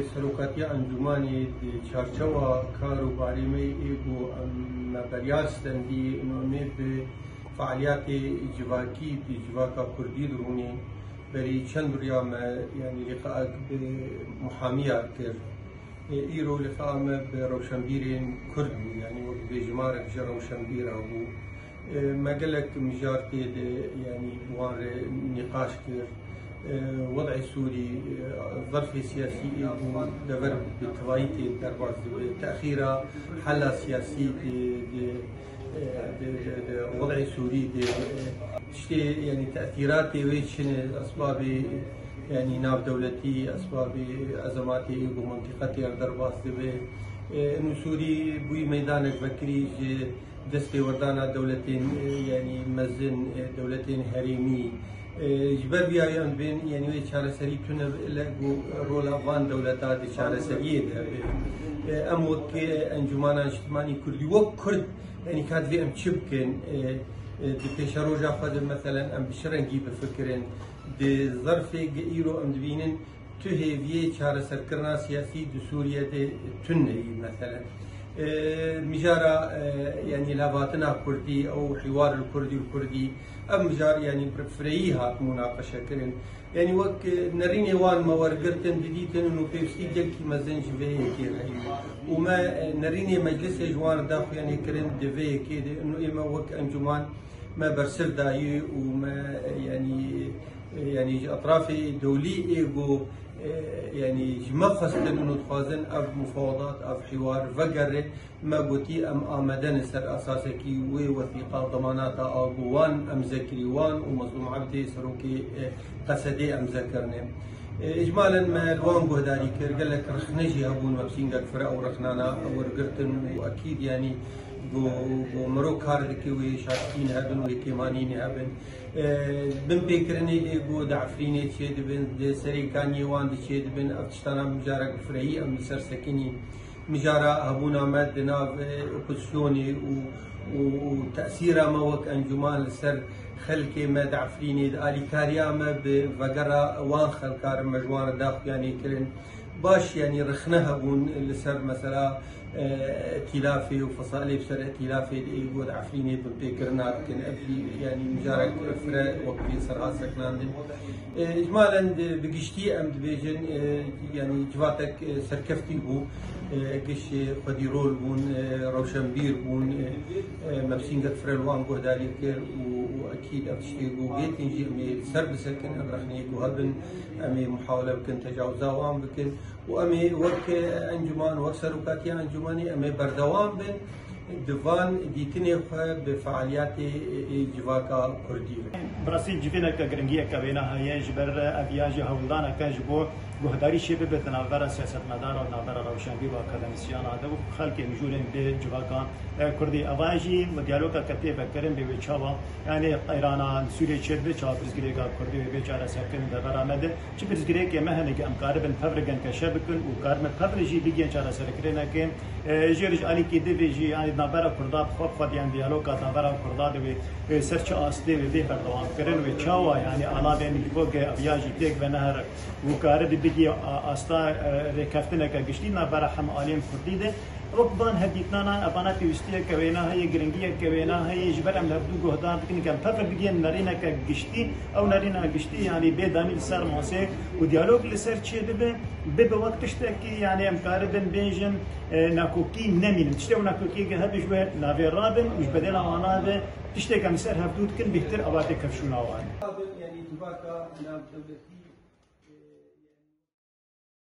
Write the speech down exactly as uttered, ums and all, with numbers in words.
Serokatiya Encûmanê di çarçewa kar û barê me yê ku em me beryar stendî, ino em ê bi fealiyatê civakî di civaka kurdî de rûnîn. Berî çend riya me, yanî, lîqaek bi muhamiya kir. Ê, îro lîqa me bi rewşenbîrên kurd bû, yanî wek bêjmarek ji rewşenbîra bû. Ê, me gelek mijar tê de, yanî, bi wan re nîqaş kir. Ê, wed'ê Sûrî, ê, zerfê siyasî ê bû, dever bi tivayî tê derbas dibe. Texîra hela siyasî di, di, ê, di, di, di wed'ê Sûrî de, ê, tiştê, yanî, tesîratê wê çi ne, esbabê, yanî, navdewletî, esbabê ezematê ê ku mintîqetê re derbas dibe. Ê, ino Sûrî bûyî meydanek vekirî ji destêwerdana dewletên, e, yanî mezin, e, dewletên herêmî. E, ji ber vî ya em dibên, yanî wê çareserî tune be, le ku rola van dewleta di çareseriyê de hebe. E, em wek, e, Encûmana Niştimanî Kurdî, wek Kurd, yanî ka divê em çi bikin? E, e, di pêşeroja xwe de, meselen, em bi çi rengî bifikirin? Di zerfê ge îro em dibînin, tu hêviyê çareserkirina siyasî di Sûriye de tune yî, meselen. E, mijara, e, yanî lavatina kurdî, ew hiwar li kurdî û kurdî, ev mijar, yanî, bi fireyî hat munaqeşekirin. Yanî wek, e, nerînê wan me wergirtin, didîtin û pêwîstî gelkî mezin ji vê yekê heye. Û me, e, nerînê meclisê ji wan re daxuyanî kirin di vê yekê de. Ino ê me wek encûman me bersiv dayî û me, e, yanî, e, yanî ji etrafê dewlî ê ku, e, yanî ji me xwestin û dixwazin ev mufawedat, ev hiwar vegere, me gotî em amade ne ser esasekî wê wesîqa, demanata a ku wan emze kirî, wan û Mezlûm Ebdê, serokê, e, Qesedê, emze kirine. E, îcmalen me li wan guhdarî kir, gelek rexne jî hebûn, me bi sîngek fire ew rexnana wergirtin û ekîd, yanî, ku, ku mirov kar dike wê şaştî nehebin, wê kêmanî nehebin. E, binpêkirinê ê ku di Efrînê çêdibin, di Serêkaniyê wan de çêdibin, ev tiştana mijarek bi firehî em li ser sekinîn. Mijara hebûna me di nav, e, opozisyonê û, û, û tesîra me wek encûman li ser xelkê me di Efrînê, di alîkariya me bi vegera wan xelkan re me ji wan re daxuyanî kirin. Baş, yanî rexne hebûn li ser mesela, e, îtîlafê û fesalê bi ser îtîlafê de ê ku di Efrînê binpêkirina dikin. Ev jî, yanî mijarek fire wek pê serha sekinandin. E, îcmalen de bi giştî em dibêjin, e, yanî civatek, e, serkeftî bû. E, giş, e, xwedîrol bûn, e, rewşenbîr bûn, e, e, me bi sîngek fire li wan guhdarî kir û, û ekîd ev tiştê ku bêtin jî em ê li ser bisekin, ev rexneyê ku hebin, em ê muhawele bikin, tecawiza wan bikin û em ê wek, e, encûman, wek serokatiya encûmanê em ê berdewam bin. Di van dîtinê xwe bi fealiyetê ê civaka kurdî ve. Bi rastî civîneke giringiyeke wêne heye, ji ber ev ya jî hewldaneke ji bo guhdarî çê bibe di navbera siyasetmedar û di navbera rewşenbîr û akademîsiyana de û xelkê mijûlên bi civaka, e, kurdî. Eva jî diyalogeke tê vekirin bê wê çawa, yanî qeyrana li Sûriyê çêdibe, çawa pirsgirêka kurdî wê bê çareserkirin di devera me de. Çi pirsgirêkê me hene ku em karibin pevre genkeşe bikin û karibin pevre jî bigihên çareserkirinekê, e, jê re ji alîkî divê jî, yanî di navbera Kurda bi xwe bi xwe, yanî diyaloga di navbera Kurda de wê, e, ser çi astê wê bê berdewamkirin, wê çawa, yanî alavên li bo ge ev ya jî têk ve nehere û karibe bigihê a-, asta, e, rêkeftineke giştî di navbera hemî aliyên Kurdî de. Wek van hevdîtinana, evana pêwîstiyeke wêna heye, giringiyeke wêna heye, ji ber em li hevdû guhdar dikin, ku em pevre bigihên nerîneke giştî, ew nerîna giştî, yanî bê danî li ser masê û diyalog li ser çê bibe, bibe wek tiştekî, yanî em karibin bêjin, e, nakokî nemînin. Tiştê ew nakokiyeke hebe ji wê navê rabin û ji bedêla wana ve tiştê ku em li ser hevdû dikin bêhtir ew ê tê kevşûna wan. Yanî civaka navdewletî.